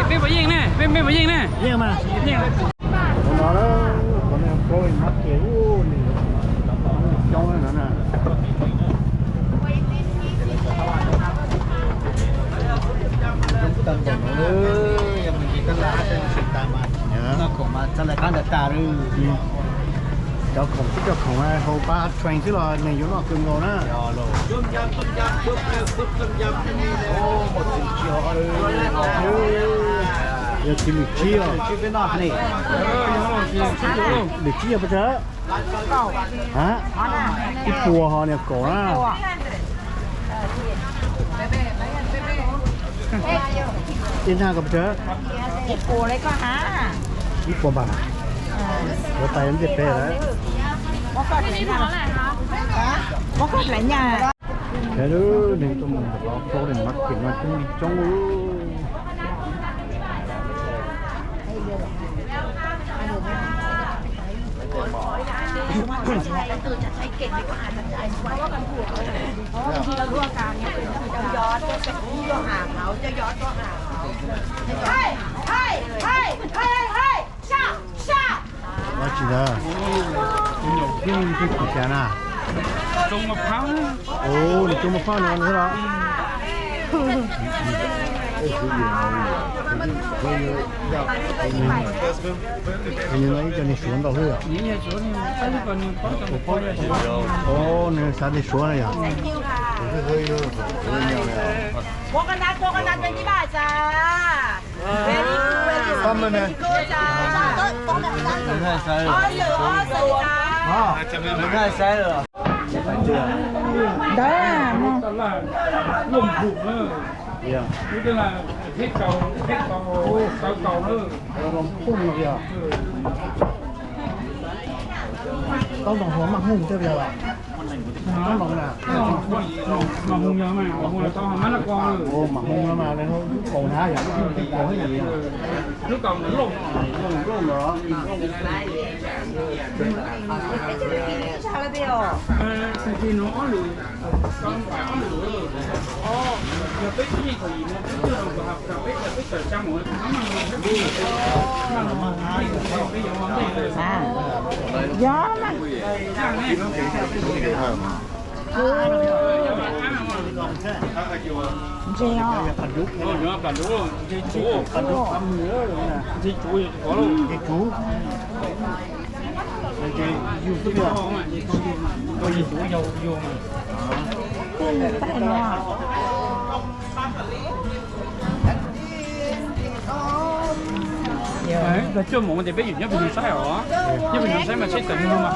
Peb puas yeej ne? Peb, peb puas yeej ne? Yeej mas. Yeej. Qhov no, qhov no Florida Market, ub, nws coob no na. Coob tag npaum no, yog mus ncig tab laj tej no tsis tas mas noj khoom mas txhaj le qab ntawd tas lawm. Cov khoom, cov khoom hauv pab train xwb los nws yuav noj kawg nkaus na. Yog tsis lwm tsib os. Lwm tsib yog pes tsawg? Ib puas ho niag kaum na. Ib nag ko pes tsawg? Ib puas npam. Yuav pais ntiaj teb lawm. Muab koj hlais nyaj. Ces lub neeg tuaj mus ntawm qhov Florida Market no coob li coob. Ua tsis ntawd, tus nyuam kwj twb tsis cas na. Ua, nws coj maj phab no xwb los? Nws no ib co niag Suav ntau xwb yom? Ua, nws xav tias Suav na yom? Ntawd, lub npum na, lub twb la, tib kaus, tib kaus, kaus kaus na. Taub ntoo hu maj hmooj thiab yog? Taub ntoo na. Maj hmooj yog mas, maj hmooj tau mab nab ko. Maj hmooj no mas lub kaus na yog lub kaus thiab yog? Lub kaus looj, looj los. Yog mas. Ntse os. Ntse tsuv. Ntse tsuv. Tus tais no. Yog cuaj moos tias peb yuav nyob pem saib os, nyob pem saib mas seb tawm mus mas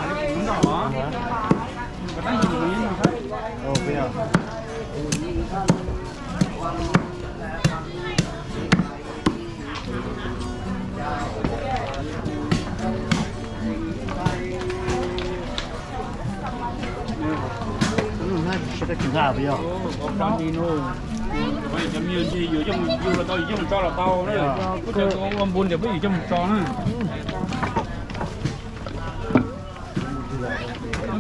hais li kuv noj os. Cov me nyuam ntse yuav coj mus yug los tau, yuav coj mus tso los tau na. Kuj cov ua npu ntawd peb yuav coj mus tso na.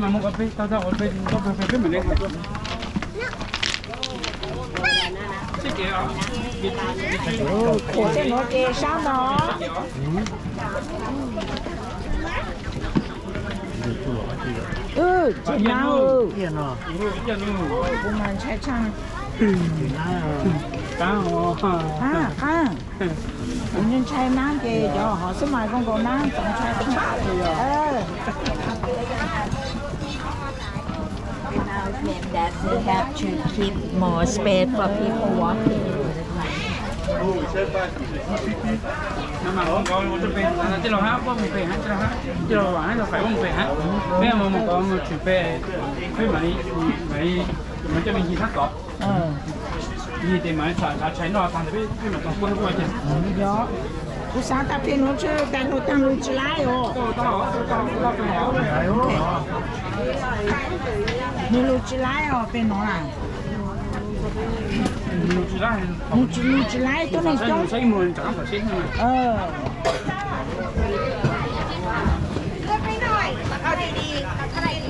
Mas muaj koj peb tau tau koj peb, koj peb peb mam li. Khuam tej nuav ces sab ntawd. Tsis nab, kuv mas ntshai tshaj. Qaab, kuv ntshai nab ces cov hov xwb mas zoo nkaus nab txaus ntshai tshaj. Now it's meant that we have to keep more space for people walking. Tej laug hab, puab mus pem hab, tej laug hab, tej laug hab, peb mus mus kov mus tshwm pem, peb mam li, mam li, mam coj me ntsis hab tod. Ntsis tes mam tsham tshais noj tag ntawd peb mam tau tuaj ua cas. Yog, kuv xav tas peb nuav tsis tag lug tag lug tsis laib os. Nws lug tsis laib os peb nuav na. Nws tsis, nws tsis laib tuab neeg coob.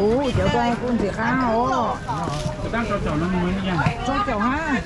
Ub, cov koj kuj ntxim qab os. Tsau caum hab.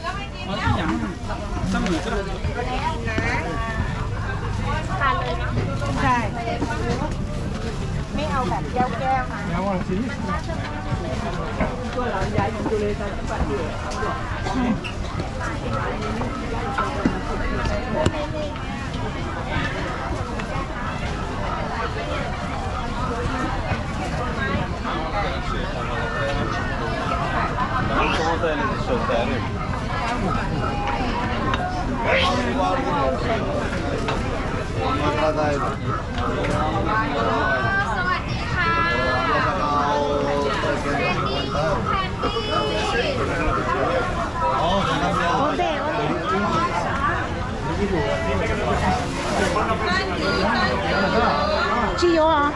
Tsis yuav,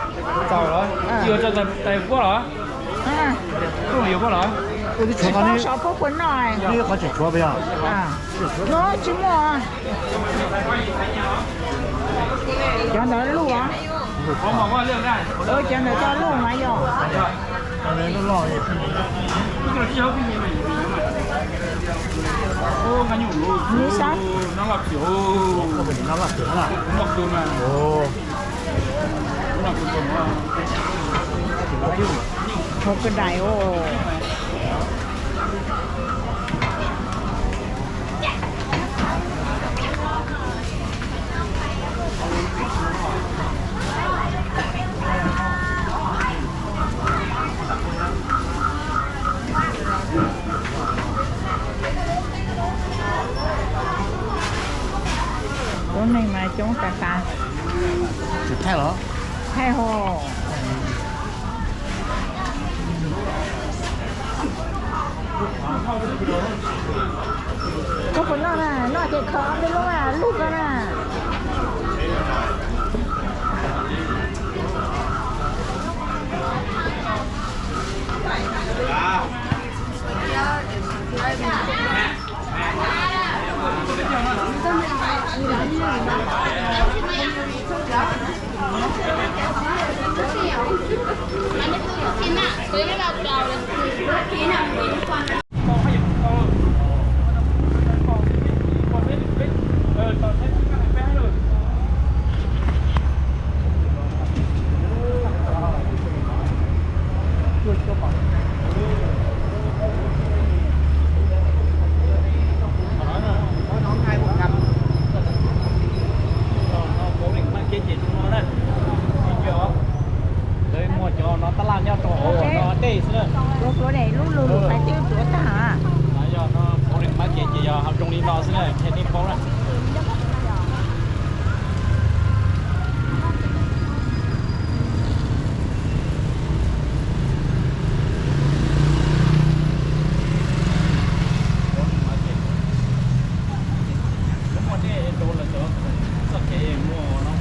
tsis yuav rau tais puab los? Yuav puab los? Tsis paub xyov puab puas noj. Nub tsis muaj. Cov ntawd luj, cov ntawd coj luj mas yog. Nub sab. Hov kawg dais os. Tuab neeg mas coob tas tas. Thaij hos. Koj puas noj na? Noj ces khaws ob peb lub luj koj na. Lawv muag cov no tab laj nyob rau hauv no dej xwb na. Lub lub pais twb tuav tag. Yog no pov leej mab ke ces yog zoo li no xwb na, thiaj li paub na. Muaj dej rau lawv cov txoj kev muag no,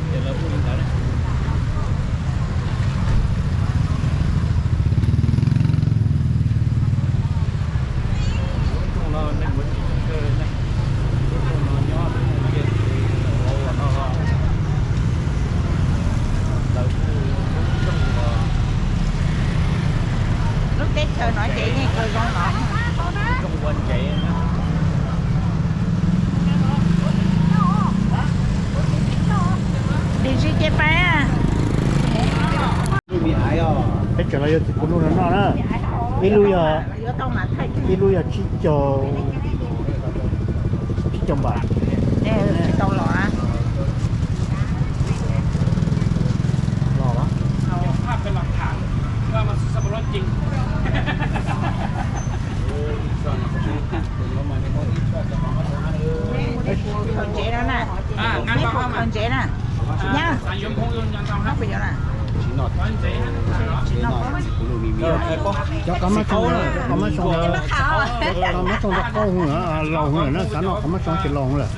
ces lawv ua li ntawd. Lub rooj no neeg ua tsis kawg, lub rooj no nyob lub rooj no, lawv kuj lub rooj ua, lub teb chaws no ces yeej kawg zoo no, lub rooj ua ntsev na. Ib lub yog, ib lub yog tsib caug, tsib caug npam. Tsis tau los na. Los. Khaws ntsev no na. Neb khaws ntsev na. Nyob. Nyob puas yuav na? Tsis noj. Cov qab mab soo, qab mab soo, qab mab soo rau qaub hwv, laus hwv lawm na, xav noj qab mab soo ces laus hwv lawm.